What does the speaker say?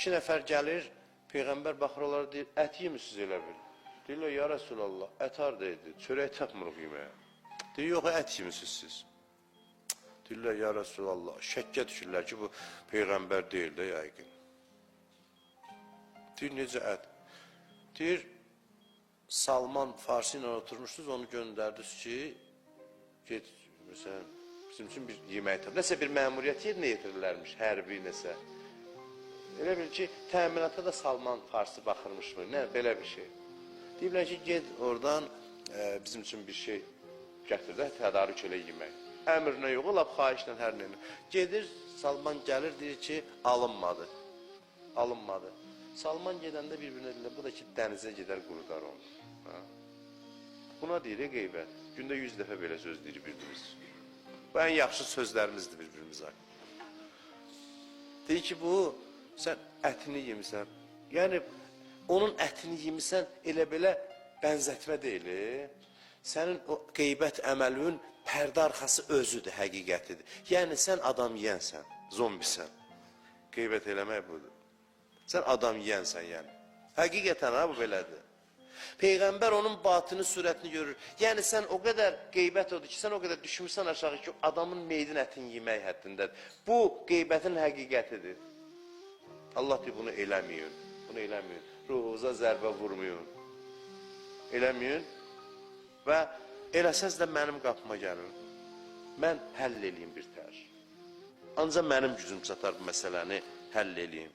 İki nəfər gəlir, Peyğəmbər baxır onlara deyir, ət yemisiniz elə bil. Deyirlər, ya Rəsulallah, ət haradaydı, çörək tapmırıq yeməyə. Deyir, yox, ət yemisiniz siz. Deyirlər, ya Rəsulallah, şəkkə düşürlər ki, bu Peyğəmbər deyil də yəqin. Deyir, necə ət? Deyir, Salman Farsi ilə oturmuşdunuz, onu göndərdiniz ki, get, məsələn, bizim üçün bir yemək tap. Nəsə bir məmuriyyət yerinə yetirirlərmiş, hərbi nəsə. Elə bil ki, təminata da Salman Farsi baxırmışmı, nə, belə bir şey. Deyiblər ki, get oradan bizim üçün bir şey gətir də, tədarük elə yemək. Əmrinə yox, lap xahişlə hər nəyinə. Gedir, Salman gəlir, deyir ki, alınmadı. Alınmadı. Salman gedəndə bir-birinə deyirlər, bu da ki, dənizə gedər, qurudar onu. Ha? Buna deyir qeybət. Gündə 100 dəfə belə söz deyir bir-birimiz. Bu ən yaxşı sözlərimizdir bir-birimizə. Deyir ki, bu, sən ətini yemisən. Yəni, onun ətini yemisən, elə belə bənzətmə deyil. Sənin o qeybət əməlinin pərdə arxası özüdür, həqiqətidir. Yəni, sən adam yiyənsən, zombisən. Qeybət eləmək budur. Sən adam yiyənsən, yəni. Həqiqətən, ha, bu belədir. Peyğəmbər onun batini surətini görür. Yəni sən o qədər qeybət odur ki, sən o qədər düşmüsən aşağı ki, adamın meydin ətini yemək həddindədir. Bu qeybətin həqiqətidir. Allah deyir, bunu eləməyin. Bunu eləməyin. Ruhunuza zərbə vurmayın. Eləməyin. Və eləsəz də mənim qapıma gəlin. Mən həll eləyim bir tər. Ancaq mənim gücüm çatar bu məsələni həll eləyim.